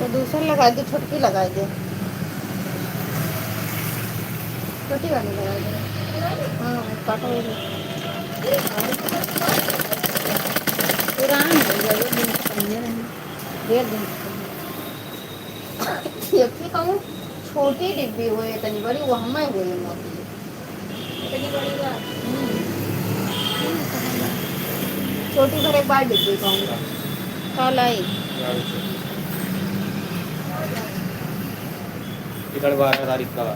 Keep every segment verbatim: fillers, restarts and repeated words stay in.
तो दूसर लगाइ दे, छोटकी लगाइ दे, छोटी वाली लगाइ दे। हाँ, काटो ये। पुरान हो गया, वो दिन से पहले रहे, डेढ़ दिन से पहले। एक ही कहूँ, छोटी डिब्बी होए, तनी बड़ी, वो हमें होए मोटी। इतनी बड़ी बात। हम्म। छोटी भर एक बार डिब्बी कहूँगा। का लाई? टिकट बारह तारीख का बा।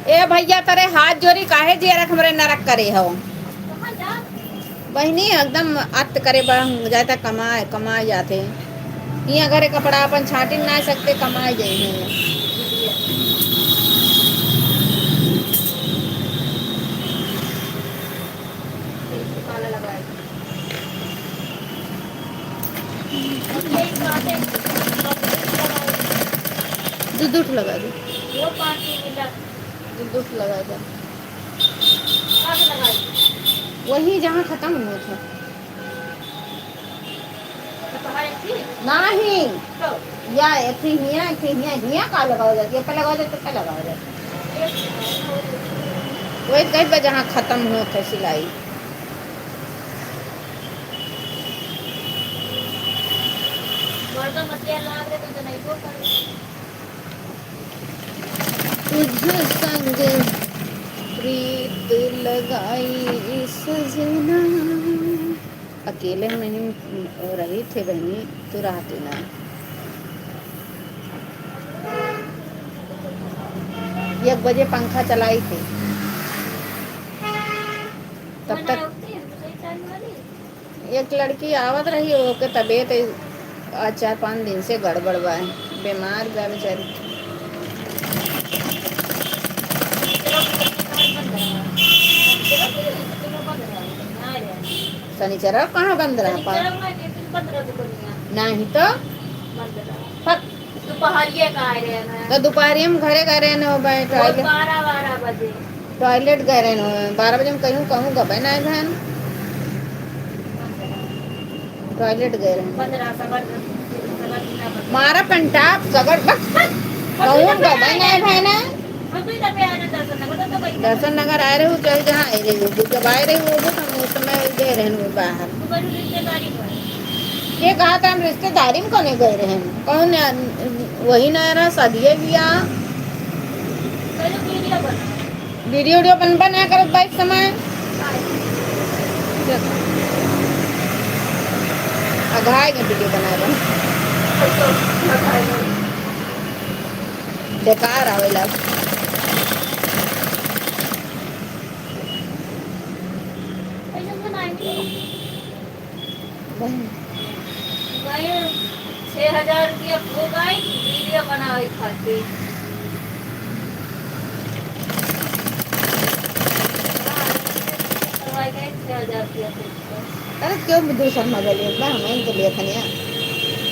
ए भैया, तरे हाथ जोड़ी, काहे जियरा हमरे नरक करे हो? बहिनी, एकदम अत करे बा, हम जाए त कमाए, कमाए जाते। हियाँ घरे कपड़ा अपन छाँटिन ना सकते, कमाए जाइए। दू दू ठो लगा दे। दू दू ठो लगा दे। वही जहाँ खतम हुआ था। नहीं। या एथी हिया, एथी हिया, हिया का लगावा जात, ये पे लगावा जात, तो पे लगावा जात। वही कहीं पे जहाँ खतम हुआ था सिलाई। तुझ संग प्रीत लगाई सजना। अकेले में ही रही थे बहनी, तू रहती ना। एक बजे पंखा चलाई थे, तब तक एक लड़की आवत रही, ओके तबीयत आज चार पाँच दिन से गड़बड़ बा, बीमार बा बेचारी। शनिचरवा कहाँ बंद रहा पा? नहीं तो। फक। दोपहरिया का आए रहे हैं। तो दोपहरिया में घरे गए रहे न हो भाई, टॉयलेट। बारह, बारह बजे। टॉयलेट गए रहे न हो, बारह बजे में कहूँ, कहूँ गबे ना है बहन। टॉयलेट गए रहे। मारा पंटाप सगड़ बक। कहूँ गबे ना है बहन। दर्शन नगर आए रहे हो, चाहे जहाँ आए रहे हो, जब आए रहे हो, तो हम उस समय गए रहे हो बाहर। के कहा था हम रिश्तेदारी में कौन गए रहे हैं? कौन वही ना रहा, सदिये बिया। वीडियो, वीडियो बनबा ना करत बा इस समय। अघाए के वीडियो बनाए बन। बेकार आवेला। बहन। गए छह हजार रुपया खो गए वीडियो बनावे खातिर। करवाए गए छह हजार रुपया खो गए। अरे क्यों दूसर में बोलिए, मैं हमें तो लिए खनिया।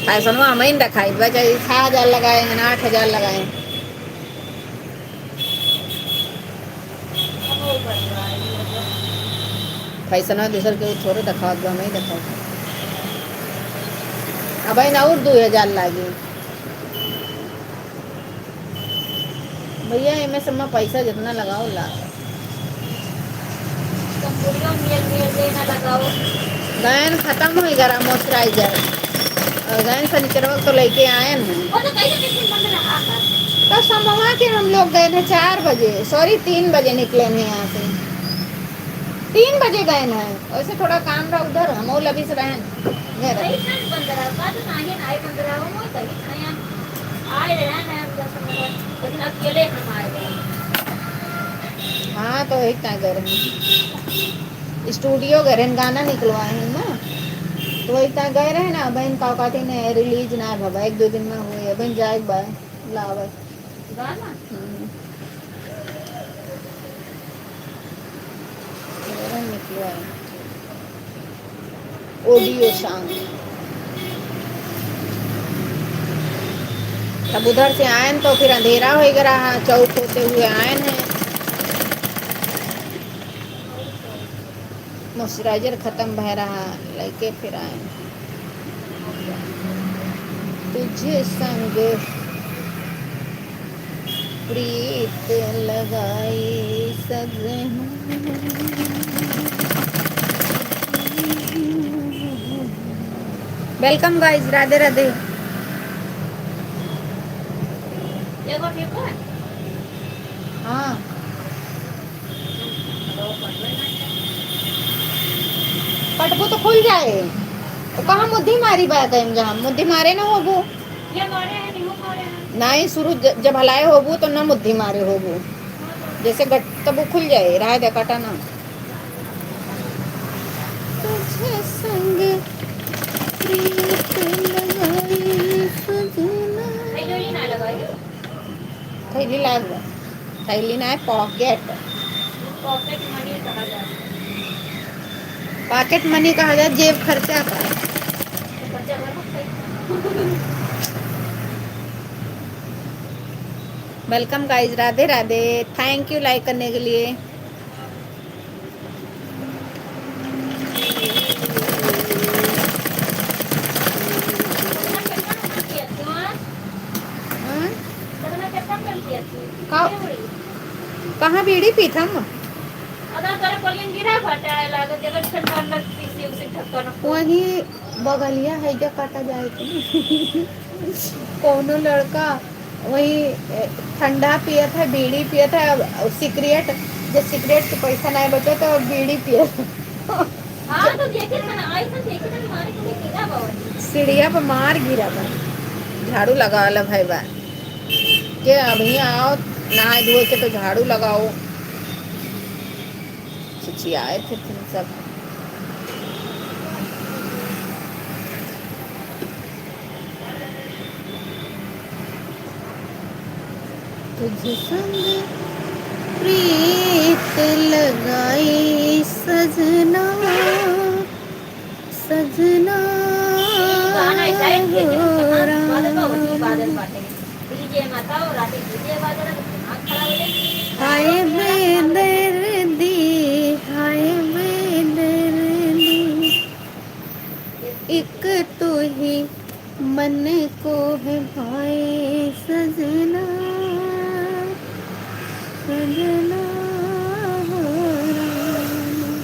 फैशन में हमें देखाई बा, चाहे छह हजार लगाए हैं, आठ हजार लगाए हैं। फैसनवा दूसर के थोड़े देखावत बा, हमही देखावत बा। अब इन और दो हजार लागी। भैया, एमे सब में पैसा जितना लगाओ, ला। कंप्यूटरो में मेल, मेल देना लगाओ। गैन खत्म होई गरा moisturizer। और गैन शनिचरवा तो लेके आएन हैं। वो तो कहीं से किसी बंद रहा था। तो समूहा के हम लोग गए थे चार बजे, sorry, तीन बजे निकले हैं यहाँ से। तीन बजे गए हैं, वैसे थोड़ा काम रहा उधर, हम और लबी से रहन। गए रहे। कहीं से बंद रहा, बात नहीं, नहीं बंद रहा, वो कहीं से यहाँ आए रहे हैं, हम दस मिनट, लेकिन अकेले हम आए रहे। हाँ, तो एक टाइम गए रहे। स्टूडियो गए रहन, गाना निकलवाए हैं ना, तो वही तक गए रहे ना। बहन का कहती ने रिलीज ना भवा, एक दो दिन में हुए, बहन जाए बा लावे। गाना? हम्म। गए रहन निकलवाए। Audio song। तब उधर से आयन तो फिर अंधेरा हो गया रहा, चौक होते हुए आयन है। Moisturizer खत्म भय रहा, लेके फिर आए। तू तुझ संग प्रीत लगाई सजना। Welcome guys, राधे राधे। हाँ। कटबू तो खुल जाए। तो कहाँ मुद्धी मारी बा कहीं जहाँ? मुद्धी मारे ना होबू। ये मारे हैं, नहीं मारे हैं। नहीं, शुरू ज-, जब हलाए होबू तो ना मुद्धी मारे होबू। जैसे गट-, तब वो खुल जाए, रहा दे, काटा ना। तुझे संग प्रीत लगाई सजना। थैली लाग बा। थैली ना है, pocket। Pocket money कहा जाए। Pocket money कहा जाए, जेब खर्चा का। Welcome guys, राधे राधे। Thank you like करने के लिए। हाँ? का-, कहाँ बीड़ी पीत हम? वही बगलिया है, जा काटा जाए के। कौनो लड़का वही, ए, ठंडा पियत है, बीड़ी पियत है, अब सिगरेट, जब सिगरेट के पैसा नहीं बचे तो बीड़ी पियत। हाँ, तो देखे थे ना, आई तो देखे थे, मारे को गिरा बाबा। सीढ़िया पर मार गिरा बा। झाड़ू लगा वाला भाई बा। के अभी आओ, नहाए धोए के तो झाड़ू लगाओ। चिचियाए थे तुम सब। तुझ संग प्रीत लगाई सजना, सजना। गाना ऐसा है कि हो बादल राम। बादल का वही बादल बाटे। DJ माता और राते DJ बादल, दिमाग खराब हो जाए। हाय बेदर्दी, हाय बेदर्दी, एक तू ही मन को है भाए सजना, सजना हो राम।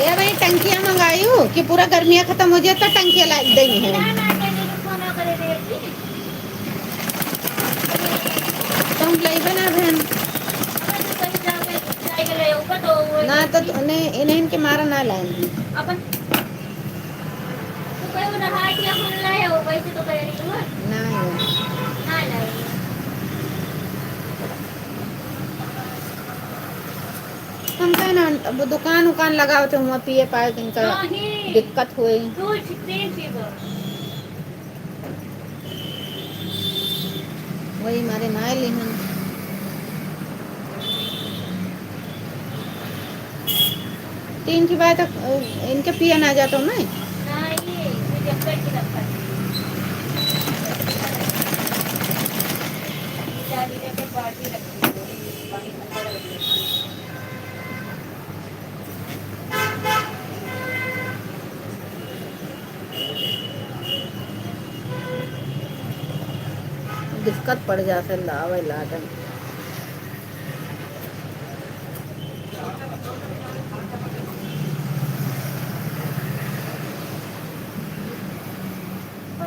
ए भाई, टंकिया मंगायू कि पूरा गर्मिया खतम हो जाए तो टंकिया लाइ देई है। ना, ना, टंकी के फोन करे रे। तो हम लइबे ना बहन। ना तो तूने इन्हें इनके मारा ना लाएंगे। अपन तो कहीं वो नहा के अपन लाए हो, वैसे तो कह रही हूँ। ना यार। ना लाए। हम कहे ना, अब दुकान उकान लगावत हुआ पिए पाए के इनका नहीं। दिक्कत होई। दो ठी-, तीन ठी बा। वही मारे ना लिहन। तीन ठी बात, अ, इनके पिए ना जातो मैं। ना, ये, ये जब तक की रखा है। चार लीटर के बाल्टी रखी है, पानी ठंडा रख दिया। दिक्कत पड़ जात है लावे लादन।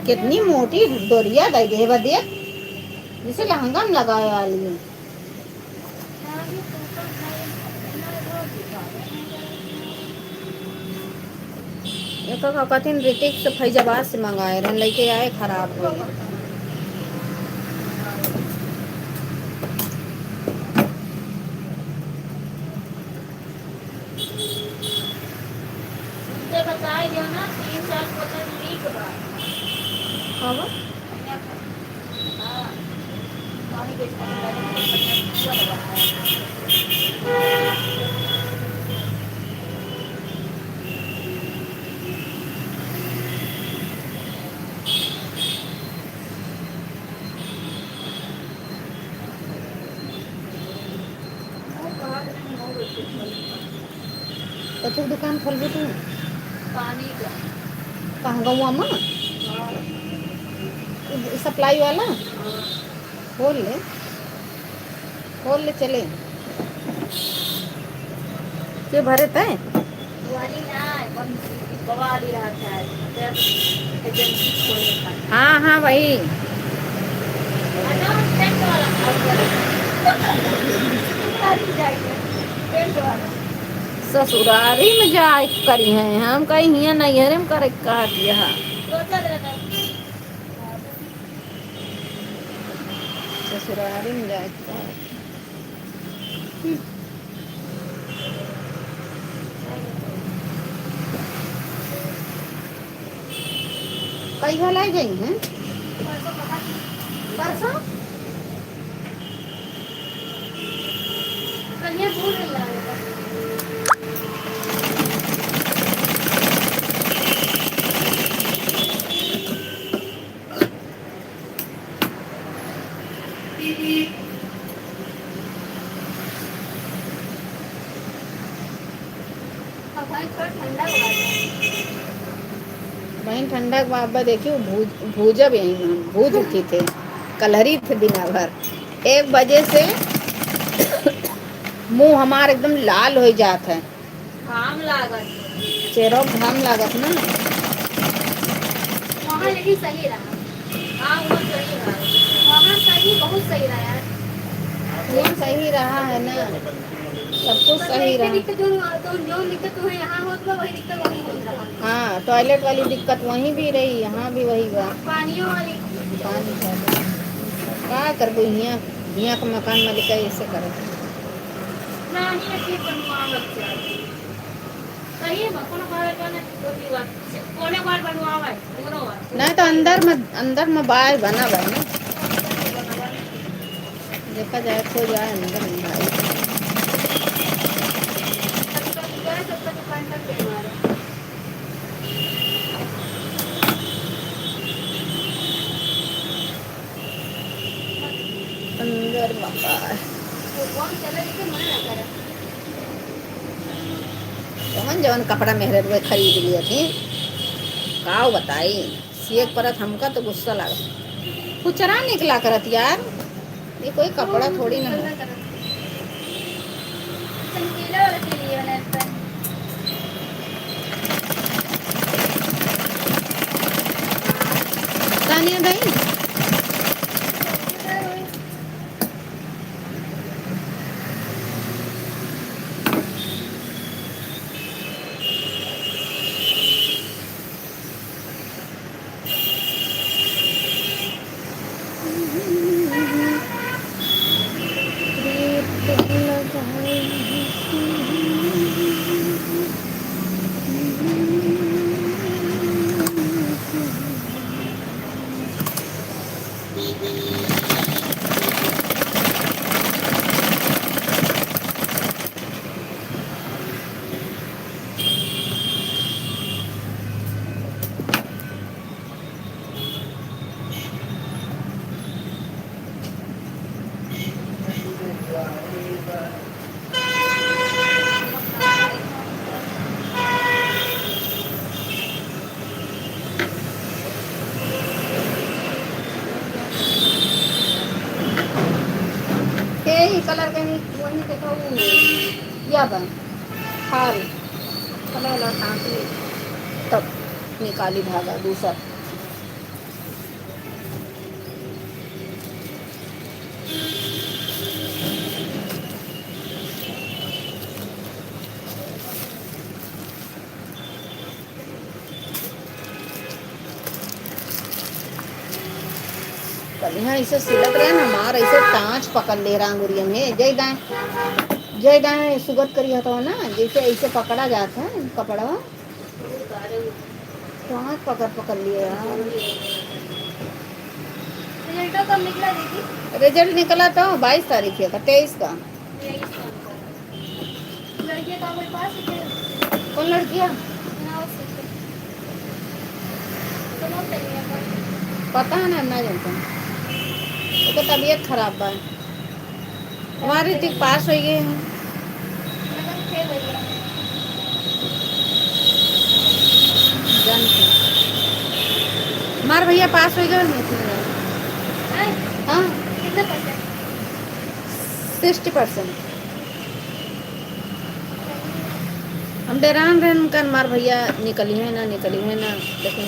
कितनी मोटी डोरिया दे दे बा, देख, जैसे लहंगा में लगाए वाली है। एक का कथिन ऋतिक से फैजाबाद से मंगाए रहन, लेके आए, खराब हो गए। उनके बताए दियो ना, तीन चार बोतल पी के बाद। हाँ, वो? हाँ। पानी के साथ बढ़िया लगा है। कथी के दुकान खोलबू तू? पानी का। कहाँ, गौवा में? हाँ। उ सप्लाई वाला? हाँ। खोल ले, खोल ले, चले। के भरे तय? वाली ना, कौन सी? बवाली रहता है, मतलब, एजेंसी खोले का। हाँ, हाँ, वही। हाँ, ना, टेंट वाला। टेंट वाला। ससुरारी में जाए करी हैं, हम कहीं हियाँ नैहरे में करे के कहत यहाँ। सोचल रहता। ससुरारी में जाए के कहत। कहिया ले गई हैं? परसों। कहिया भूल गई है। अब भाई थोड़ा ठंडा हुआ है। बहन, ठंडा के बाद बा, देखियो, भूज, भूजब यहीं हम, भूज उठी थे, कलहरी थे दिना भर। एक बजे से मुंह हमार एकदम लाल हो जात है। घाम लागत। चेहरा घाम लागत ना। वहाँ लेकिन सही रहा। हाँ, वो सही रहा। वहाँ सही, बहुत सही रहा यार। वो सही रहा है ना, सब कुछ बस सही एक रहा। दिक्कत जो, तो जो दिक्कत तुम्हें यहाँ होत बा, वही दिक्कत वहीं होत रहा। हाँ, टॉयलेट वाली दिक्कत वहीं भी रही, यहाँ भी वही बा। पानियों वाली। पानी का। का करबो, हियाँ, हियाँ के मकान मालिक ऐसे करत। नहीं, ऐसे बनवावत जाए। सही में, कोनो घर बने, कोठी बा। कोने घर बनवावे, दोनों घर। नहीं तो अंदर में, अंदर में बाय बना बा ना। देखा जाए, खो जाए अंदर में भाई। अंदर मकान। जवन जवन कपड़ा मेहररुए खरीद लिए थी, काव बताई, सिए के परत हमका तो गुस्सा लागत। कुचरा निकला करत यार, ये कोई कपड़ा थोड़ी ना है। चमकीला वाला चाहिए वाला है। तानिया भाई। के ही कलर के ही, वही देखो, वो या बा, हाल, कलर ला सांस ले, तब निकाली धागा दूसर। यहाँ ऐसे सिलत रहे ना, हमार ऐसे टाँच पकड़ ले रहा अंगुरिया में, जय दाएं, जय दाएं सुगत करी हथवा ना, जैसे ऐसे पकड़ा जात है कपड़ा। टाँच पकड़ पकड़ लिए यार। रिजल्ट कब निकला दीदी? रिजल्ट निकला तो बाईस तारीख है का, तेईस का। लड़कियाँ का कोई पास है क्या? कौन लड़कियाँ? ना, वो सीखे। तो मत करिए अपन। पता है ना, ना जानते हैं। ओकर तबीयत खराब बा। हमार ऋतिक पास होइ गए हैं। मतलब फेल हो गया। जानते हैं। हमार भैया पास होइ गए हैं। हैं? हाँ। कितना परसेंट? सिक्सटी परसेंट। हम डेरान रहन का, हमार भैया निकली है ना, निकली है ना, लेकिन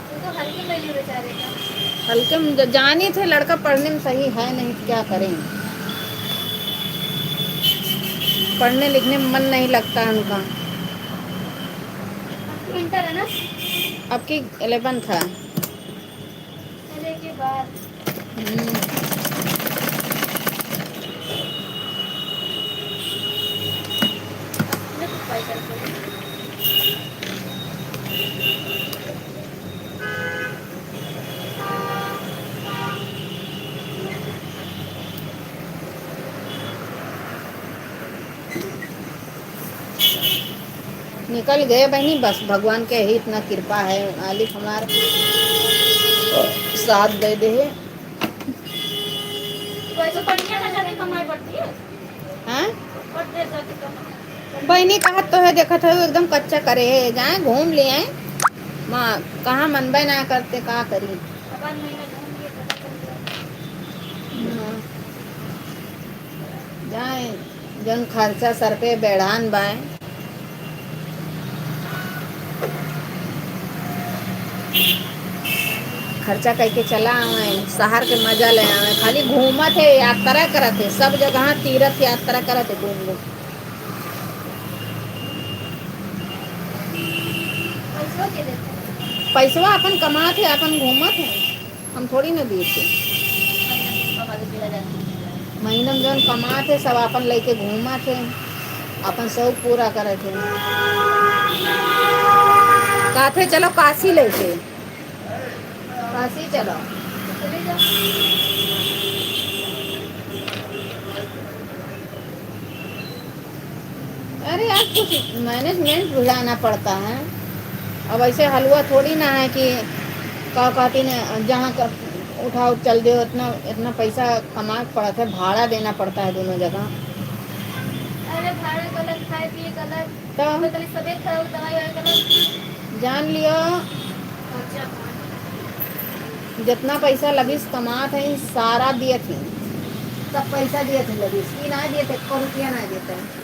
वो तो हल्के में लिए बेचारे का। हल्के में ज-, जानी थे लड़का पढ़ने में सही है नहीं, क्या करें, पढ़ने लिखने में मन नहीं लगता उनका। आपकी इंटर है ना? आपकी इलेवेंथ है। चले के बाद। हम्म। निकल गए बहनी, बस भगवान के ही इतना कृपा है, मालिक हमार साथ दे दे है। वैसे बढ़िया ना जाती कमाई पड़ती है। हाँ? और दे जाती कमाई। बहनी कहत तो है, देखत है एकदम कच्चा करे है, जाए घूम ले आए। माँ कहाँ मनबे ना करते, का करी। अपन महीना घूम लिए तो अपन हाँ। जाए, जौन खर्चा सर पे बेढ़ान बाए। खर्चा कइके चला आवे, शहर के मजा ले आवे। खाली घूमत है, यात्रा करत है, सब जगह तीर्थ यात्रा करत है, घूम घूम। पैसवा के देते हैं। पैसवा अपन कमात है, अपन घूमत है, हम थोड़ी ना देते। महीना में जौन कमात है, सब अपन लेके घूमत है, अपन शौक पूरा करत है। कहते चलो काशी लेके, काशी चलो। अरे यार, कुछ मैनेजमेंट बुझाना पड़ता है। अब ऐसे हलवा थोड़ी ना है कि का कहती न, जहाँ का उठाओ चल दे, इतना, इतना पैसा कमाए के पड़त है, भाड़ा देना पड़ता है दोनों जगह। अरे भाड़ा का अलग, खाए पिए का अलग। तो? हमें तनी तबीयत खराब, दवाई वाई का अलग। जान लियो, जितना पैसा लगिस कमात है, सारा दियत है, सब पैसा दियत है लगिस, ई ना दियत, एको रुपया ना दियत है।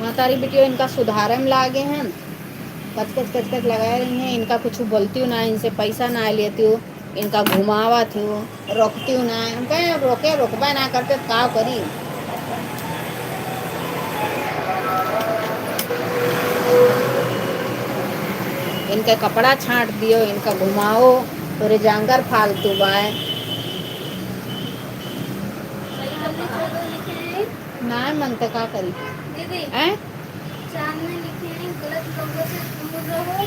महतारी बिटियो इनका सुधारे में लागे हैं, कच कच कच कच लगाए रही हैं। इनका कुछ बोलती हूँ ना, इनसे पैसा ना लेती हूँ, इनका घुमावत हूँ, रोकती हूँ ना। हम कहे रोके, रोकबे ना करते तो का करी। इनके कपड़ा छांट दियो, इनका घुमाओ, तोरे जांगर फालतू बाय। ना मन तो का करी। दीदी, हैं? चांद में लिखे हैं, गलत लोगों से दूर रहो,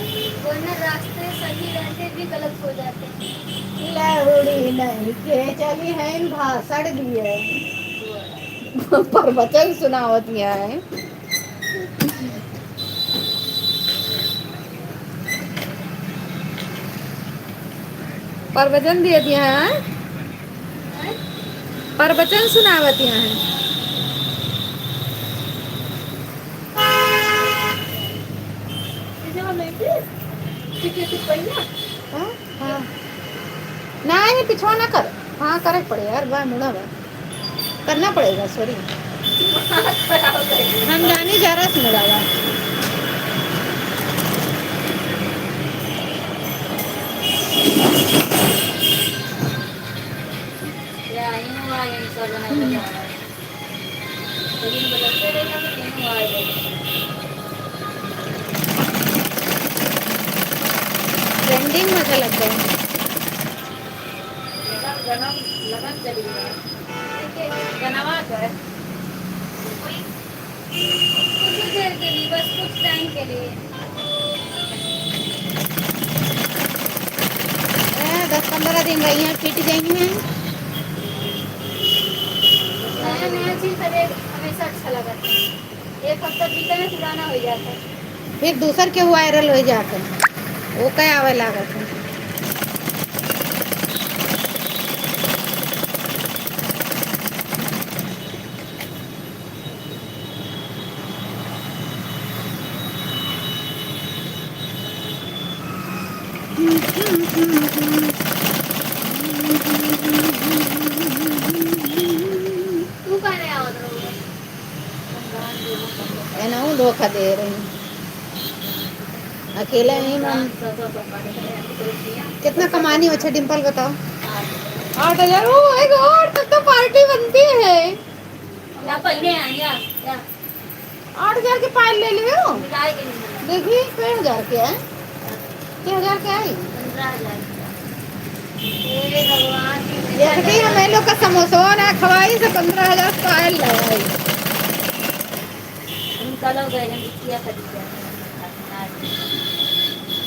वरना रास्ते सही रहते भी गलत हो जाते हैं। लहुड़ी नहीं के चली है, भाषण दिए। प्रवचन सुनावत है। प्रवचन दिए दिया है। प्रवचन सुनावत यहाँ है। हाँ, हाँ। ना, ये पिछवा ना कर। हाँ, करे के पड़े यार, बा, मुड़ा बा। करना पड़ेगा, सॉरी। हम जानी जरा से मुड़ा बा। यही सौ जना हो जाए। लेकिन बदलते रहेगा तो तीनों आए रहेंगे। Trending में चलत है। लगन, गनम, लगन चली है। देखिए, गनवा तो है। कोई कुछ ही देर के लिए, बस कुछ time के लिए। ए, दस पन्द्रह दिन रही हैं, फिट गई हैं। नया नया चीज तो देख, हमेशा अच्छा लगा था। एक हफ्ता बीते में पुराना हो जाता है। फिर दूसर के viral हो जाता है, वो क्या आवे लागत है। तू काहे आवत रहो? एनहू धोखा दे रही। अकेले ही मन। कितना कमानी हो, अच्छा डिम्पल बताओ। आठ हजार। Oh my God, तब तो party बनती है। या पहले आ, या, या। आठ हजार के पायल ले लियो। मिलाए के नहीं। देखी, कई हजार के है? कई हजार के है? पन्द्रह हजार के। हे भगवान। देखती हमें लोग का समोसवा ना खवाई से पन्द्रह हजार पायल लगाई। उनका लोग गए हैं बिटिया खरीदे।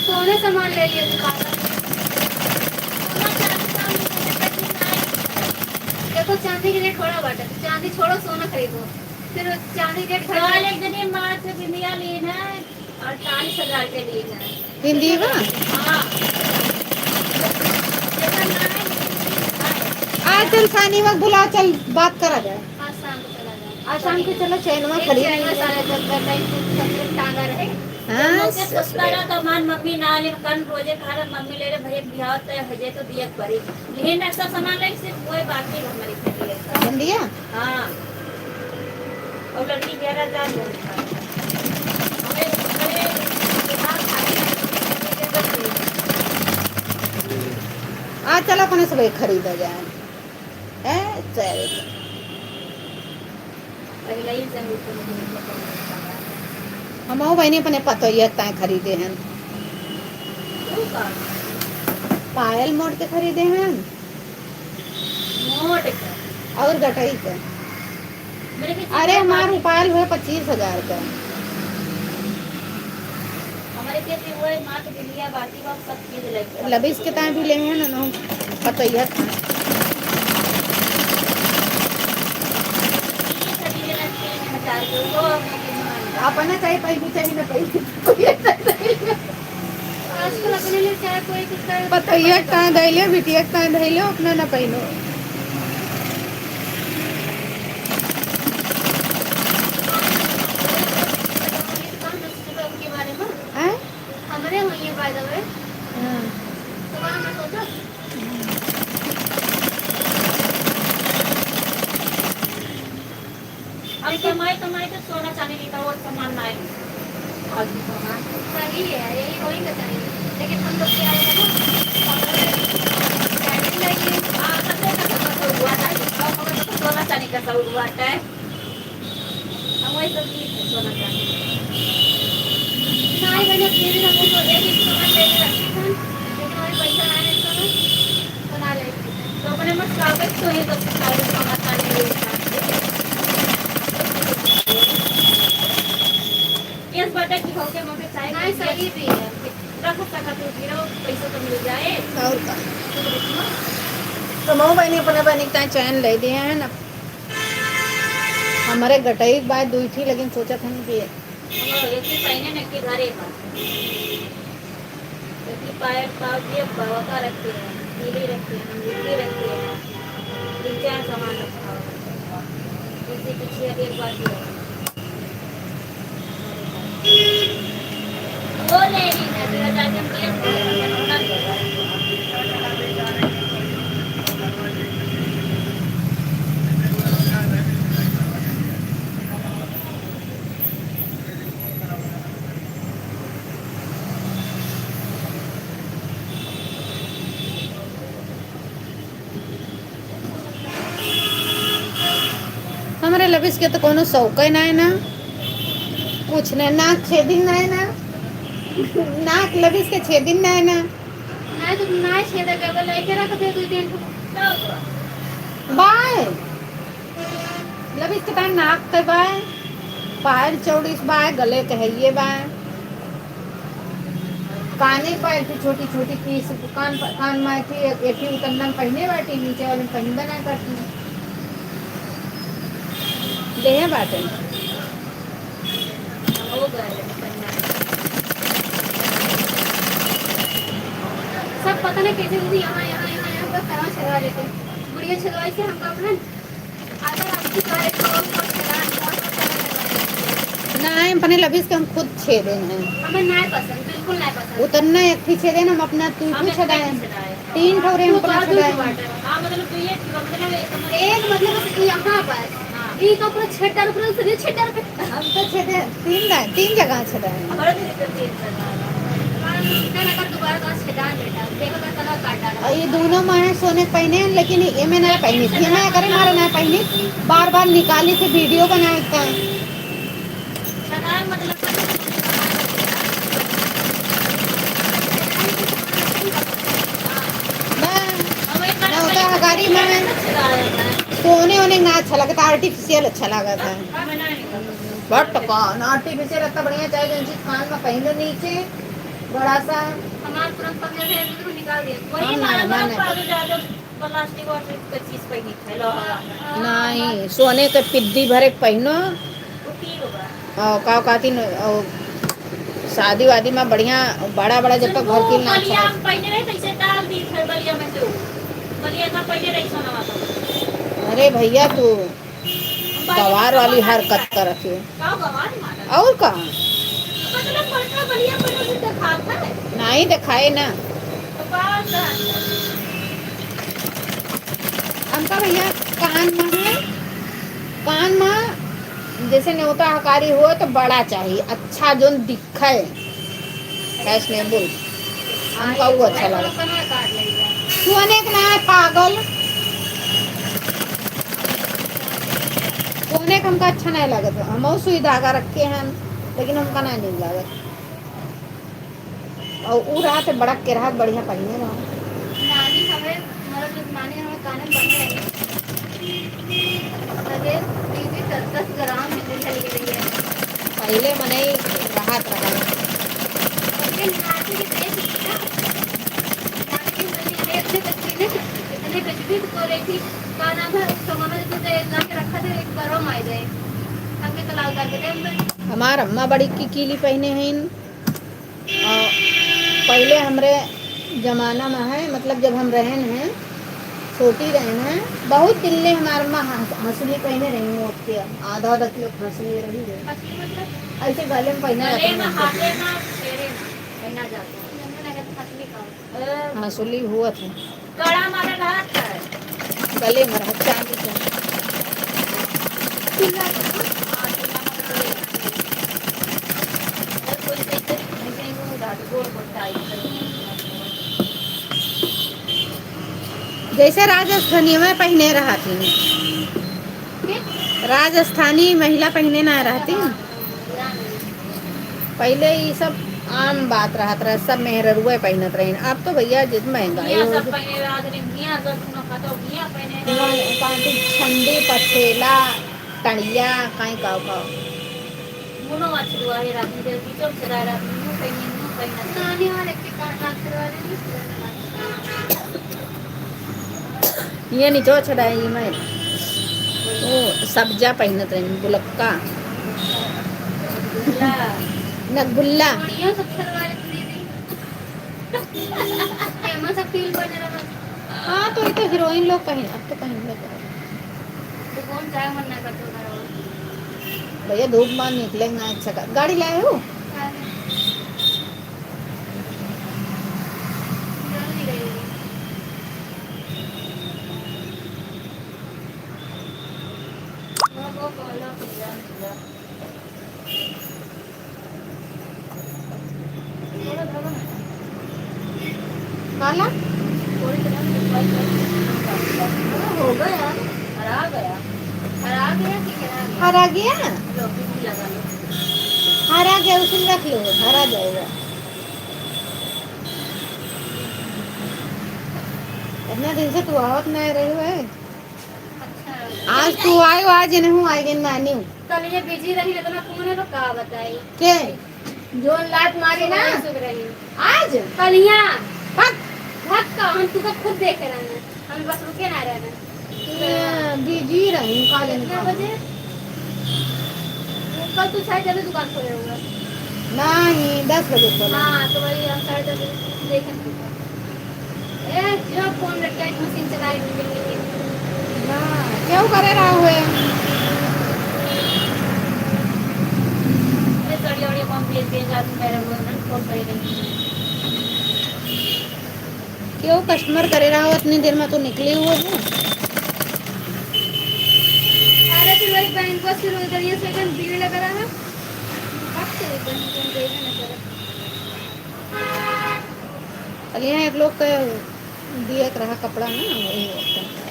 सोने सामान ले लिए दुकान से। सोना चांदी का हमको देखा कि नहीं। देखो, चांदी के रेट बढ़ा बाटे, तो चांदी छोड़ो, सोना खरीदो। फिर चांदी के रेट घट काल गया। एक दिन ये माथ पे बिंदिया ली ना, अड़तालीस हजार के ली ना। बिंदी बा? हाँ। देखा ना है, ये बिंदी है। आज चल सानी वक्त बुला, चल बात करा जाए। आज शाम को चला जाए। आज शाम को चलो, चैनवा एक खरीद चैनवा लीजिए। सारा जब तक टाइम कुछ सब टांगा रहे। हाँ, जब मुझे सस्ता रहा तो हमार मम्मी ना ले, कन रोजे खा रहा, मम्मी ले ले, भैया बिहाव तय हो जाए तो दिया पड़ी। लेकिन ऐसा सामान ले, सिर्फ वही बाकी हमारी खरीद है। बिंदिया? हाँ। और लड़की ग्यारह हजार बोल रहा है। हमें बड़े दिमाग खाली है। आ, चलो, अपने सब एक खरीदा जाए। ए, चल। पहले ही से हमको हमहू बहिनी अपने पतोहिया के ताईं खरीदे हन। तू का? पायल मोड़ के खरीदे हन। मोड़ के? और गटई के। मेरे के अरे, हमार उपायल हुए पच्चीस हजार का। हमारे के भी हुए माँ के बिलिया बाटी बा, सब चीज लेके। लबिस के ताईं भी ले हैं ना, ना, पतैया। अपने चाहे पैबू, चाहे ना पैबू। आजकल अपने लिए चाहे कोई कुछ करे। पतैया के ताईं धइले, बिटिया के ताईं धइले, अपना ना पहिनो। उनके बारे में। हैं? हमरे हुई है, by the way। हाँ। तो वहाँ मैं सोचा। अब कमाई, कमाई तो सोना चांदी लेता, और सामान ना है। फालतू सामान। सही है, यही होई के चाहिए। लेकिन हम लोग क्या है ना, हमारे planning नहीं है। हाँ, सबसे अच्छा तो हुआ था, अब हमें तो सोना चांदी का शौक हुआ है। हम वही सब चीज है, सोना चांदी। नहीं, मैंने फिर भी हम लोग एक एक सामान लेके रखे थे, लेकिन हमारे पैसा आने तो बना लेंगे। तो अपने मत कागज तो है, तो सारे सोना चांदी ले लेते हैं। Yes, बाटे कि होके मोके चाहे नहीं, सही भी है। रख सकत हो, गिरो, पैसा तो मिल जाए। और का? तो मऊ बहिनी अपने बहिनी के ताईं चैन ले दिए हैं ना। हमरे गटई के बाद दुई ठी, लेकिन सोचत हन कि हम एक ही पहने न कि घरे बा। एक ही पायल, पाउच, ये बड़का रखे हैं, तीली रखे हैं, अंगूठी रखे हैं, तीन चार सामान रखा हुआ है। जैसे कि छह एक बार दिया। अरे लबिस के तो कोनो शौके नाय ना, कुछ ना, नाक छेदिन नाय ना, नाक लबिस के छेदिन नाय ना। नाय तो नाय छेदे के, लइके रख दे दू तीन ठो। बाय। लबिस के तान नाक के बाय, पायल चौड़ीस बाय, गले के हइये बाय। काने पर एक ठे छोटी छोटी पीस, कान प-, कान में एक ठे, एक ठे उतन्ना में पहिने बाटी, नीचे वाले में पहिनबे ना करती। देहे बाटे। सब पता नहीं कैसे दीदी यहाँ, यहाँ, यहाँ, यहाँ पर कहाँ छेदवा लेते। बुढ़िया छेदवाई से हमका अपना अगर आपकी बात को, को छेदा, को छेदा करवाए। ना, हम अपने लबीस के हम खुद छेदे हैं। हमें नाय पसंद, बिल्कुल नाय पसंद। उतन्ना एक ठे छेदे ना, हम अपना तू हमें छेदा है। छेदा है। तीन ठो रे हम वो अपना बाजू छेदा से है। बाटे। हाँ, मतलब, तो ये, मतलब, एक, मतलब, एक, मतलब, यहाँ पर। हाँ। ई तो पूरा छेद डाल, पूरा शरीर छेद डाल के। हम तो छेदे, तीन दा-, तीन जगह छेदा है। हमारा तो इधर तीन जगह है। हमारा तो इधर अगर दोबारा तो छेदा है बेटा, देखो तो तला काट डाला। और ये दोनों माँ है सोने के पहने हैं, लेकिन ये में ना पहनी थी, ये में करे मारा ना पहनी, बार बार निकाली थी, वीडियो बनाए का। छेदा है मतलब ना, ना होता है गाड़ी में। सोने ओने ना अच्छा लगता, आर्टिफिशियल अच्छा लगता है। बट कौन आर्टिफिशियल इतना बढ़िया, चाहे जौन चीज कान में पहन लो नीचे, बड़ा सा। हमार तुरंत पकड़ के निकाल दिया। वही हम ना, हमारा ना, बड़ा ना। पागल ज्यादा प्लास्टिक वास्टिक के चीज पहनी थे, लोहा। नहीं, सोने के पिद्दी भरे के पहनो। वो तीन होगा। और का कहती न, और शादी वादी में बढ़िया बड़ा बड़ा जब तक घर की ना बलिया अच्छा। हम पहने रहे, तैसे डाल दी थे बलिया में से वो। बलिया का पहने रही सोना वाला। अरे भैया, तू हम पहले गवार वाली हरकत करत हो। का गवार मारत? और का? मतलब बड़का बलिया पर भी दिखात है। नहीं दिखाए ना। तो का करत? हमका भैया कान में है, कान में जैसे नेवता हकारी हो तो बड़ा चाहिए, अच्छा जोन दिखे, फैशनेबल। हमका वो अच्छा लगा। तू अनेक ना है पागल, तू अनेक हमका अच्छा नहीं लगत। हम सुई धागा रखे हैं, लेकिन हमका ना नहीं लगत। और उ रात बड़ा केरहा बढ़िया पहिने रहो। नानी हमें, हमारा जब नानी हमें काने में बने रही, तबे बीबी दस दस ग्राम मिलने चली गई है। पहले मनई रहत रहा। पहले नानी के देख लिया, नानी के इतने बच्चे ने, इतने गजबीत को रही थी, का नाम है, उस समय में जैसे ला के रखा था, एक गरम आ जाए, हमके तो लाल करके दे। हमार अम्मा बड़ी की कीली पहिने हैं, और पहले हमरे जमाना में है, मतलब जब हम रहन हैं, छोटी रहन हैं, बहुत दिन ले हमार अम्मा हंस-, हंसुली पहिने रही, मोट के आधा आधा किलो हंसुली रही है। हंसुली मतलब? ऐसे गले में पहिने गले रहती में, हैं। हाथे में, पैरे में पहिना जाता है। हंसुली हुआ था। कड़ा मारे रहत है। गले में रहत, चांदी के। जैसे राजस्थानी में पहिने रहती, राजस्थानी महिला पहिने ना रहती। पहिले ई सब आम बात रहत रहे, सब मेहररुए पहिनत रहिन। अब तो भैया जित महंगाई मियाँ हो सब गई। पहिने रहत रहे, मियाँ सब सुनो कतो मियाँ पहिने रहे। पाटी, छंडी, पछेला, टड़िया, काई काव काव। मुनो अच्छी दुआ है रात में, जब बीचो में चला रात में, मुँह पहिने, मुँह पहिने। नानी वाले के कान हाथ करवा रहे हैं। ये नहीं जो छड़ा है, ये मैं। वो सब्जा पहिनत रही, बुलक्का। गुल्ला। नगुल्ला। बढ़िया सब सलवार इतनी थी। एमा सब फील बने रहा। हाँ, तो ये तो हीरोइन लोग पहिन, अब तो पहिन ले। तो कौन जाए मन ना करतो घर और। भैया, धूप में निकले ना अच्छा कर। गाड़ी लाए हो? हाँ। जल्दी गई। वो, वो, वो, वो, वो। काला? हो गया। हरा गया। हरा गया, ठीक है, हरा गया। हरा गया? लो, बिंदी लगा लो। हरा गया, उसी में रख लो, हरा जाएगा। इतना दिन से तू आवत नहीं रही है। अच्छा। आज तू आयो, आज इन्हें आए नानी। कल ये बिजी रही, इतना फोन है तो का बताई। के? जोन लात मारी ना। सुबह, सुबह रही। आज? कलिया। हट। हट का, हम तुका खुद देखे रहने। हम बस रुके ना रहने। ये बिजी रही, का जाने कितना कहाँ। बजे? वो कल तू शायद जल्दी दुकान खोले होगा। नहीं, दस बजे खोला। हाँ, तो वही हम साढ़े दस बजे देखे तुका। ए, जो फोन लटकाई, मशीन चलाई, बिल्डिंग के। ना, क्यों करे रहा हुए? ए, सड़िया, उड़िया कौन बेच, बेच, आदमी मेरे को ना फोन करे रही। क्यों कस्टमर करे रहा हो, इतनी देर में तो निकले हुए हो। अरे, फिर वही बैंक को शुरू करिए, सेकंड भीड़ लगा रहा है। बात करिए, बैंक को देना ना करे। चलिए, एक लोग का दिए के रहा कपड़ा ना, वही होता है।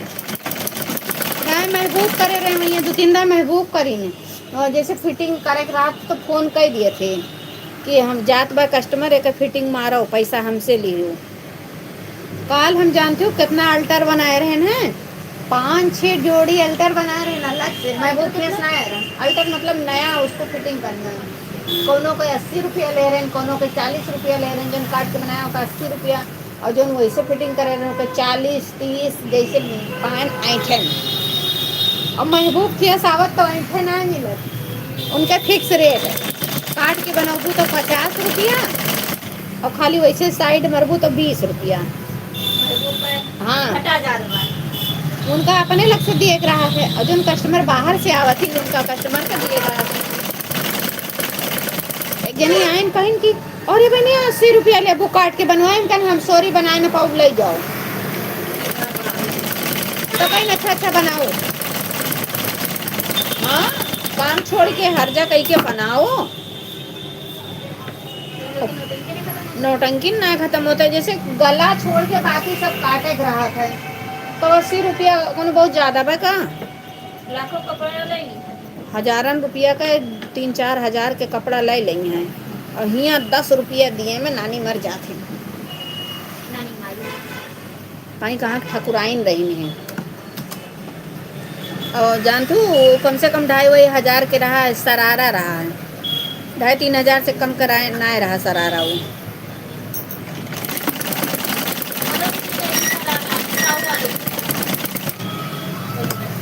दाएं महबूब करे रहे हुई हैं, दो तीन दाएं महबूब करी हैं। और जैसे फिटिंग करे के रात तो फोन कर दिए थे कि हम जात बा कस्टमर, एक फिटिंग मारो, पैसा हमसे लियो। काल हम जानते हो कितना अल्टर बनाए रहे हैं, पाँच छः जोड़ी अल्टर बनाए रहे हैं अलग से। महबूब फेस ना आए रहे, अल्टर मतलब नया, उसको फिटिंग करना है। कोनो के अस्सी रुपया ले रहे हैं, कोनो के चालीस रुपया ले रहे हैं, जौन काट के बनाया ओका अस्सी रुपया, और जौन वैसे फिटिंग करे रहे ओका चालीस, तीस, जैसे पान ऐंठे में। और महबूब फेस आवत तो ऐंठे ना मिलत, उनका फिक्स रेट है। काट के बनौबू तो पचास रुपया, और खाली वैसे साइड मरबू तो बीस रुपया। हाँ। घटा जा रहा है। उनका अपने लग से दिए के रहा है, और जौन कस्टमर बाहर से आवत ही, उनका कस्टमर का दिए के रहा है। एक जनी आइन कहिन कि, "अरे बहनिया, अस्सी रुपया लेबू काट के बनवाए?" हम कहन, "हम सॉरी, बनाए न पाउब, ले जाओ।" तो कहिन, "अच्छा, अच्छा, बनाओ।" हाँ, काम छोड़ के हर जा कही के बनाओ। नौटंकी ना खत्म होता है, जैसे गला छोड़ के बाकी सब काटे के रहत है, तो अस्सी रुपया कोनो बहुत ज्यादा बा का? लाखों कपड़ा ले ली। हजारन रुपया का तीन चार हजार के कपड़ा ले लेई हैं, और हियाँ दस रुपया दिए में नानी मर जात है। नानी मारी। कहीं कहाँ ठकुराइन रही नहीं। और जानतू, वो कम से कम ढाई वही हजार के रहा है, सरारा रहा है, ढाई तीन हजार से कम कराए ना रहा सरारा वो।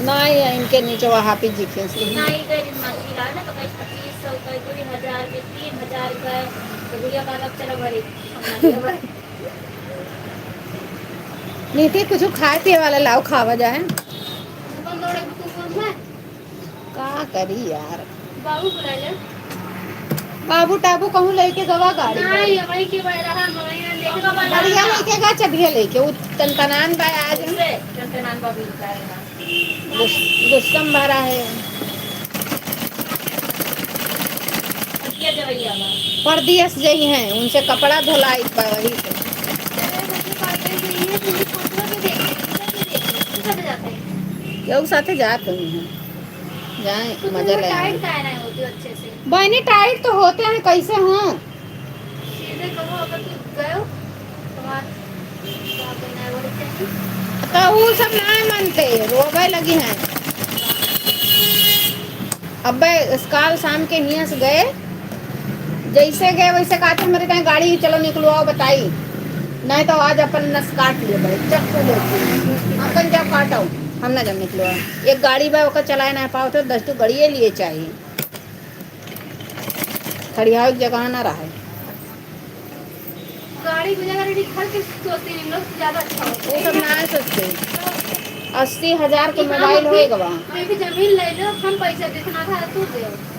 नहीं, इनके नीचे वो हाफिज जी के। नहीं, गए दिन मांगी रहा ना, तो कहीं पच्चीस सौ का, दो हजार के, तीन हजार का, तो भैया का, "अब चलो घरे, हम ना लेबे।" नीति, कुछ खाए पिए वाला लाओ, खावा जाए। का करी यार? बाबू बुला ले। बाबू टाबू कहूँ लेके गवा गाड़ी नहीं, पर। वही के भाई रहा, हम वही ना लेके तो बढ़िया लेके गा, चढ़िया लेके, वो टनटनान बा आज। से टनटनान बा भी उतारेगा। गुस-, गुस्सा में भरा है। परदेस जई हैं, उनसे कपड़ा धोलाई बा वही से। केहू साथे जात हुई हैं, जाए मजा ले आए। बहनी, टाइट तो होते हैं, कैसे हों? सीधे कहो, अगर तू गयो, तो बात, बात बनाए वाले चाहिए। तो ऊ सब ना मानते, रोवे लगी हैं। अबे काल शाम के हियां से गए, जैसे गए वैसे कहते, "हमारे कहीं गाड़ी, चलो निकलो, आओ बताई, नहीं तो आज अपन नस काट लेबे, चक्कू लेके अपन जब काटो, हम ना जब निकलो।" एक गाड़ी बा, ओकर चलाए ना पाओ, तो दस ठो गाड़िए लिए चाहिए। खड़ियावे के जगह ना रहे। गाड़ी को जगह रेडी घर के सोचते हैं लोग, ज्यादा अच्छा होता है। वो सब ना सोचते। अस्सी हजार के मोबाइल होए गवा। कहीं भी जमीन ले लो, हम पैसा जितना था तू दे।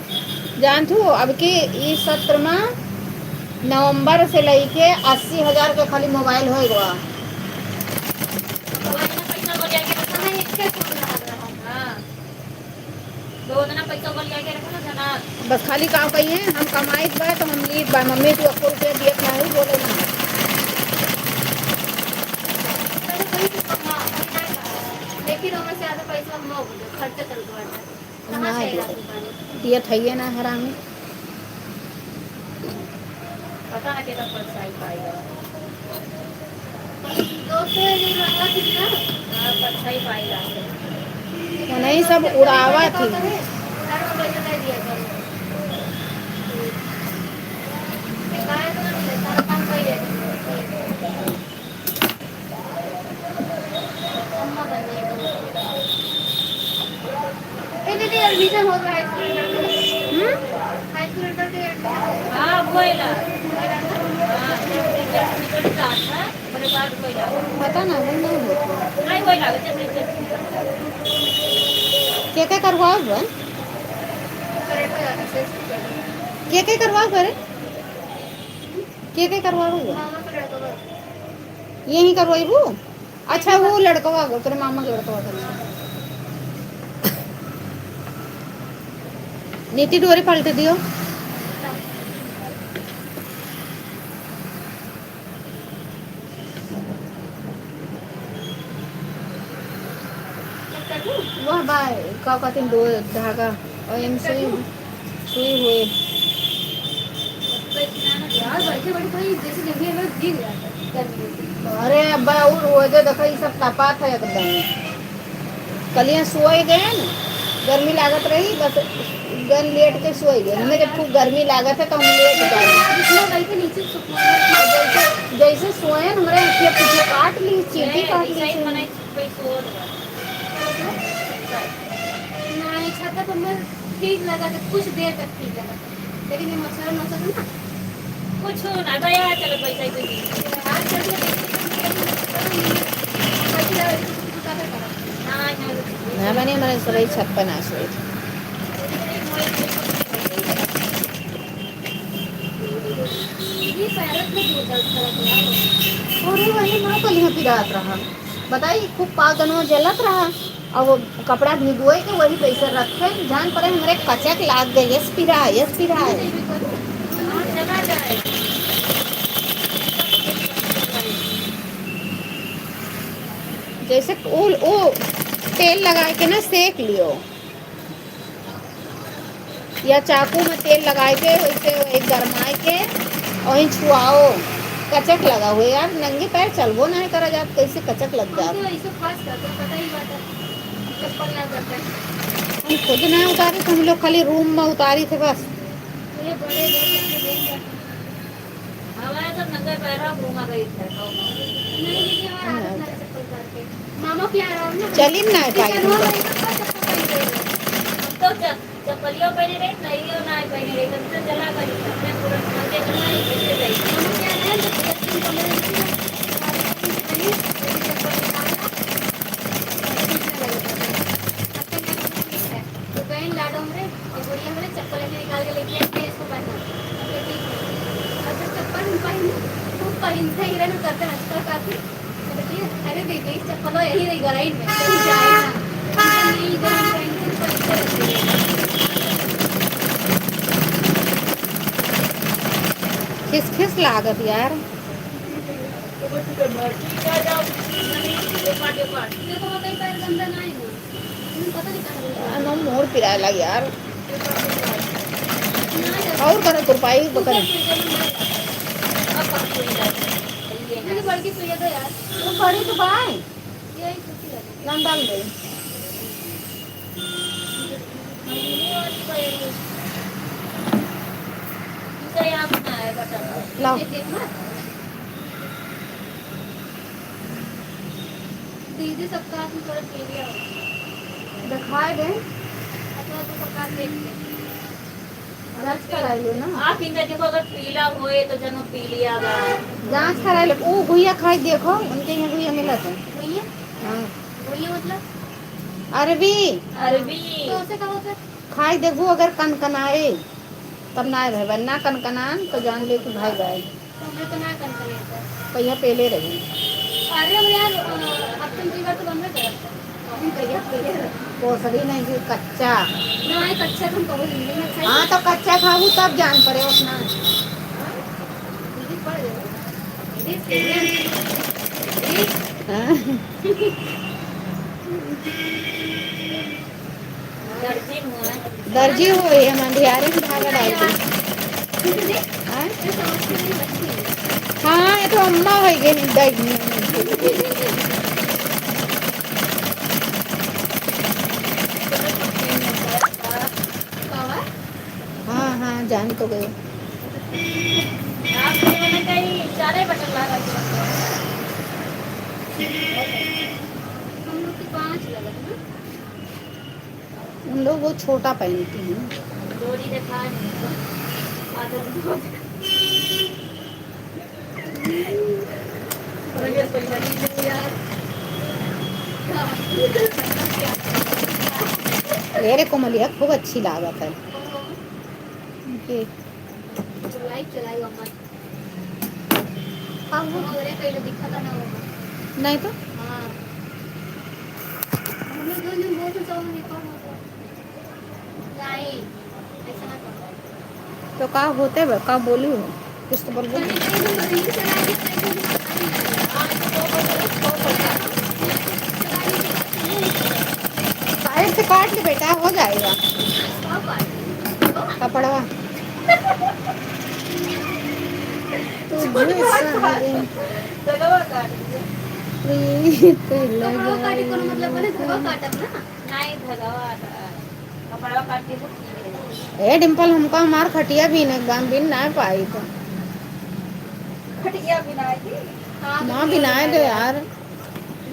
जानत हो, अब की ई सत्र में नवंबर से लेके अस्सी हजार के खाली मोबाइल होए गवा। तो वही ना पैसा को लेके रखा ना, इसके फोन रहा था। हाँ। तो उतना पैसा को लेके रखो ना, जना। बस खाली का कहिए, हम कमाइत बा तो हम लीत बा, मम्मी तू एको रुपया दियत नाही, बोले ना। अरे कोई भी कमा, कोई ना कमा। देख, किलो में से आधा पैसा हम लोग खर्चा करके बांटा। कहाँ ना से दिया। आएगा दुकान? दिया थइए ना हरामी। पता ना केतना पैसा आई पाएगा। दोस्तों, ये लगा थी ना? हाँ, पैसा ही पाएगा। उन्हीं सब उड़ावा थी। ए दीदी, admission हो गया high school इंटर के। हम्म? High school इंटर के admission हो गया। हाँ, भइल। हाँ, result आत है, ओकरे बाद भइल। पता ना, वो नहीं होता। नहीं भइल, जब result। के के करवाओ बन? के के करवाओ करे? के के करवाओ बन? मामा के लड़का बा। यहीं करवाइबू? अच्छा, वो लड़कवा, तोरे मामा के लड़कवा के। नीति डोरी पलट दियो। वह बा, का कहते हैं, दो धागा और एम सुई, सुई हुए। यार, बैठे बैठे भाई जैसे जमीन में गिर जाता है, गर्मी होती है। अरे अब्बा, और हो दे, देखो, ये सब तपात है एकदम। कलियाँ सोए गए न, गर्मी लागत रही, बस गन लेट के सोए गए। हमें जब खूब गर्मी लागत है, तो हम लेट गए। जितना बैठे नीचे सुकून है। जैसे, जैसे सोए न, हमारे पीछे पीछे काट ली, चींटी काट ली। नहीं, छत पर मैं ठीक लगा था, कुछ देर तक ठीक लगा था, लेकिन ये मच्छर, मच्छर ना। कुछ ना, दया चलो, पैसा ही तो नहीं। आज चल के देखते हैं, ना, ना, ना, मैंने हमारे सभी छत पर ना सोए थे। ये पैरों में दो दर्द करत रहा। अरे, वही माँ कलिया पिरात रहा। बताई, खूब पाँव दनवा जलत रहा। अब वो कपड़ा भिगोए के वही पैसे रखे, जान पड़े हमरे कचक लाग गए, यस पिरा, यस पिरा। जैसे ओ, ओ तेल लगा के ना सेक लियो, या चाकू में तेल लगाए के, वैसे वही गरमाए के, वही छुआओ, कचक लगा हुए यार, नंगे पैर चलबो नहीं करा जात, कैसे कचक लग जात। हमको ऐसे खास करके पता ही बात है, चप्पल ना करते। हम खुद ना उतारी थे, हम लोग खाली रूम में उतारी थे बस। ये बड़े लोग हैं, ये नहीं करते। हमारे सब नंगे पैर घूमा गई थे, गाँव में। नहीं, दीदी, हमारा आदत ना है चप्पल उतार के। मामा के यहाँ रहो ना। चली ना किचन पाई। हो गई तो चप्पल पहन के। हम तो च-, चप्पलियों पहने रहे, नईयो ना पहने रहे, तब तो चला गई, अपने पूरा नंगे चप्पल पहन के गई। मामा के यहाँ रहे, तो दो तीन कमरे में चप्पल निकालना। तो गई लाडो हमरे, ये बुढ़िया हमरे चप्पल ऐसे निकाल के लेके आई, "ये इसको पहना।" तो ठीक है। और जब चप्पल हम पहने, वो पहनते ही रहने करते हंसता काफी। तो कहती है, "अरे दीदी, चप्पल यही रही गलाई में, कहीं जाए ना।" यही गलाई में पहनते, पहनते रहते हैं। खिस खिस लागत यार। देखो, बताइए, पैर गंदा ना है ना। आ, ना, मोर पिराए लाग यार। और करो, तुरपाई पकड़। ये तो बड़की सुइया दो यार। वो बड़ी तो बाय। यही छोटी है। नाम डाल दे। ये वाली पहली। इनका यहाँ पे ना आएगा टमाटर। लाओ। ये देखना। दीदी सबका हाथ में थोड़ा पीलिया हो। दिखाए दे। अच्छा, तो सबका हाथ देख ले। जांच कराई लो ना। आप इनका देखो, अगर पीला होए तो जनो पीलिया बा। जांच कराई लो। ओ गुइया खाई देखो, उनके यहाँ गुइया मिला था। गुइया? हाँ। गुइया मतलब? अरबी। अरबी। तो उसे का होता है? खाई देखो, अगर कनकनाए। तब ना रहबा, ना कनकनान तो जान ले कि भाई भाई। तो मैं तो ना कनकनाता। पहिया पहले रही। अरे हम यार, अ, हफ्ते में दो बार तो बनबे करत। हम पहिया पहले रही। कोसड़ी नहीं कि कच्चा। ना, ये कच्चा तुम कहो हिंदी में अच्छा ही। हाँ, तो कच्चा खाऊ तब जान पड़े उतना। हाँ? हिंदी पढ़ रहे हो? हिंदी सीरियल। हिंदी। हाँ। दर्जी हुए, हम अंधियारे में धागा डाल दी। हाँ? हाँ, ये तो अम्मा होइ गई, दाई। हाँ, हाँ, जान तो गए। आप लोगों ने कहीं चारे बटन लगा दिया। हम लोग के पाँच लगा है ना। उन लोग वो छोटा पहनती हैं। डोरी दिखा दे। ए रे कोमलिया, खूब अच्छी लागत है। ये। चलाई, चलाई, अम्मा। हाँ, वो घरे कहीं दिखा था ना वो। नहीं तो? हाँ। हम लोग दो जन बहुत चावल निकाल होता। नहीं, ऐसा ना करो। तो का होते बा, का बोलू हो? कुछ तो बोलबो। साइड से काट ले बेटा, हो जाएगा। कपड़वा। तुझे सारे प्रीत लगाई। ए डिम्पल, हमका हमार खटिया बीने, हम बीन ना पाई तो। खटिया बिनाए दे। हाँ, ना बिनाए दे यार।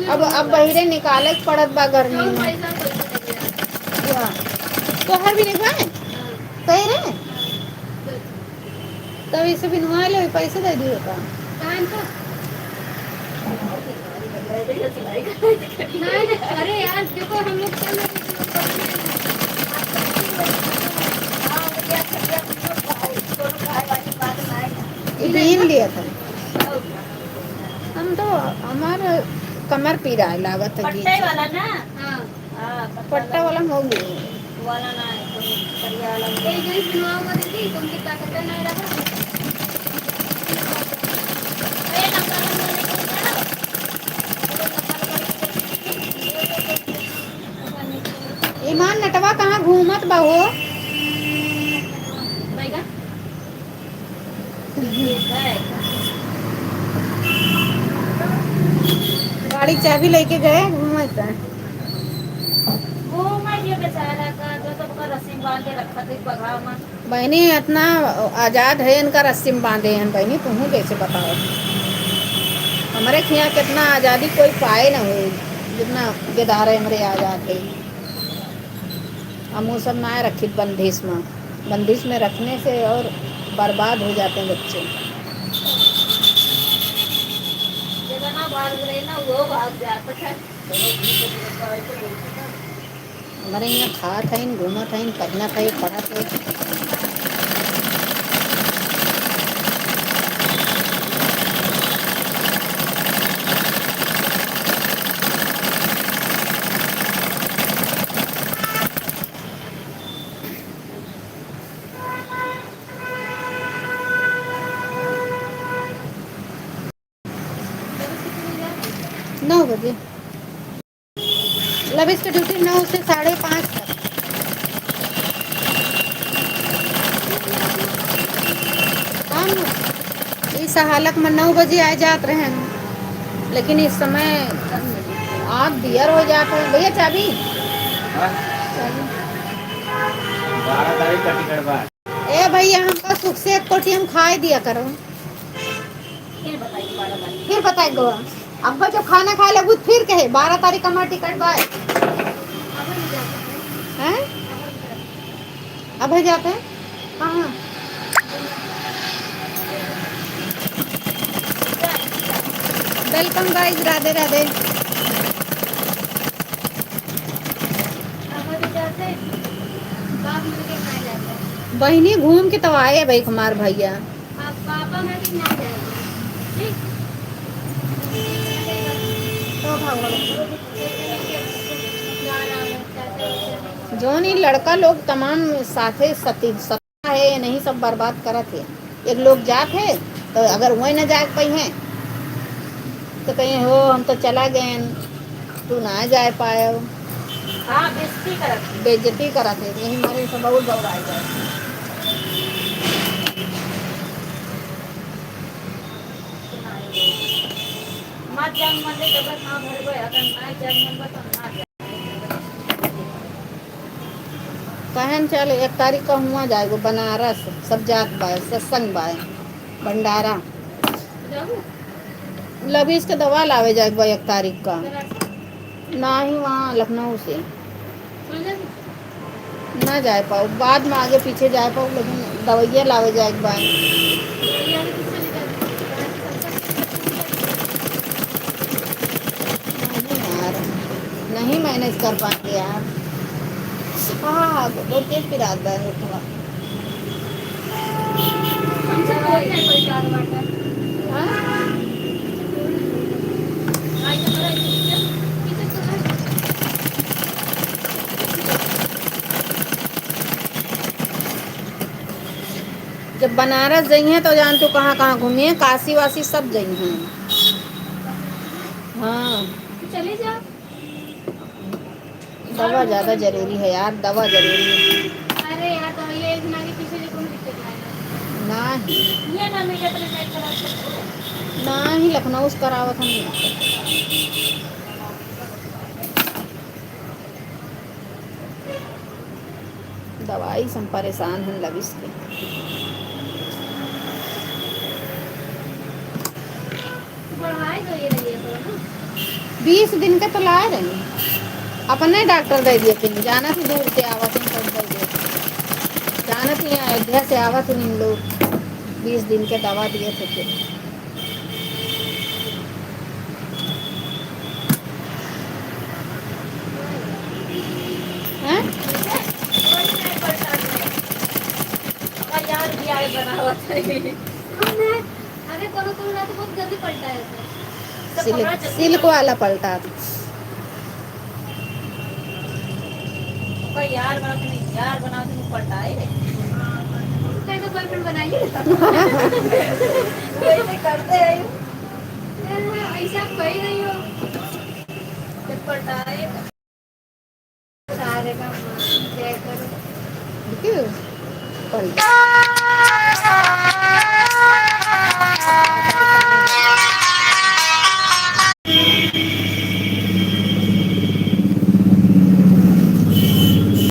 अब, अब बहिरे निकाले के पड़त बा गर्मी में। या। तोहर भी निकलवाए? हाँ। सही रे? हाँ। तब इसे बिनवा ले, पैसे दे दियो का? नहीं, नहीं, अरे यार, देखो, हम लोग चल रहे थे, ये बीन लिया था। हम तो, हमार कमर पीराए लागत है पट्टे वाला ना? हाँ। हाँ, पट्टा वाला हो गया। वाला ना है, तो करिया वाला हो गया। ये जो इस नवा हुआ दीदी, तुमके क्या कहते हैं, नहीं रहा? ईमान नटवा कहाँ घूमत बा हो? बैगा? गाड़ी चाबी लेके गए घूमत। घूमत ये बेचारा का, जो सबका रस्सी बांध के रखा था पगहा में। बहनी इतना आजाद है, इनका रस्सी में बांधे हैं बहनी, तुहूँ कैसे बताओ? हमरे खिया कितना आजादी कोई पाए न हो, जितना गेदारे हमरे आजाद है। हम वो सब ना रखित बंदिश में। बंदिश में रखने से और बर्बाद हो जाते हैं बच्चे। जेतना भाग रहे ना, वो भाग जाता है। हमरे यहाँ खात हइन, घूमत हइन, पहनत हइन, पढ़त हइन। नौ बजे। लविश की ड्यूटी नौ से साढ़े पाँच तक। हम इस हालत में नौ बजे आ जात रहे हैं, लेकिन इस समय आँख दियर हो जात है। भैया, चाबी? हाँ? चाबी। बारह तारीख का टिकट बा। ए भैया, हमका सुख से एक कोठी हम खाए दिया करो। फिर बताई बारह तारीख। फिर बताई गो। अब जो खाना खाए लगबू, फिर कहे, "बारह तारीख का हमारा टिकट बा।" हैं? अब है जाते हैं? कहाँ? Welcome guys, राधे राधे। बहिनी घूम के तब आए भाई हमार भैया। जौन ई लड़का लोग तमाम साथे सती, सता है, ये नहीं सब बर्बाद करत है। एक लोग जात है, तो अगर वही न जाए पाई हैं, तो कहीं, "हो, हम तो चला गए, तू ना जाए पाए।" हाँ, बेइज्जती करत है। बेइज्जती करत है, यही मारे सब और दौड़ाए जाए। मत जान, मत दे, जब ना भरबे, अगर ना जान, मत बता, ना जान। कहन चल, एक तारीख का हुआ जाएगो बनारस, सब जात बा, सत्संग बा, भंडारा। जाबू? लबीस के दवा लावे जाए बा एक तारीख का। बनारस? नाही, वहाँ लखनऊ से। चल जाबू? ना जाए पाऊ, बाद में आगे पीछे जाए पाऊ, लेकिन दवाइया लावे जाए बा। दवाइया आगे पीछे ले जाबू। नहीं यार, नहीं मैनेज कर पाएंगे यार। हाँ, हाँ, बहुत तेज पिरात बा अंगूठवा। हमसे बोल रहे कोई बात बात है। हाँ? जब बनारस जइहें तो जान तू कहाँ कहाँ घूमिए, काशी वाशी सब जइहें। हाँ। चले जा। दवा ज्यादा जरूरी है यार, दवा जरूरी है। अरे यार, दवाइयाँ एक ना के पीछे जो कौन दिक्कत आएगा? नाही। ये ना मैं कहते हैं, मैं खराब कर दूँ। नाही, लखनऊ से करावत हम। दवाई से हम परेशान हैं लबिस के। बढ़ाए तो ये रहिए तो ना। बीस दिन के तो लाए रही, अपने डॉक्टर दे दिए थे, जानत ही दूर से आवत हैं, सब दे दिए थे। जानत ही अयोध्या से आवत हैं इन लोग, बीस दिन के दवा दिए थे फिर। हैं? अरे, कोनो कोनो रात बहुत जल्दी पलटा है। सिल्क, सिल्क वाला पलटा। ओकर यार बनावत नहीं, यार बनावत नहीं, पलटाए है। कहीं तो बॉयफ्रेंड बनाइए। वैसे करते हैं। ऐसा कोई नहीं हो। जब पलटाए। सारे का जय करो। क्यों? पलटा।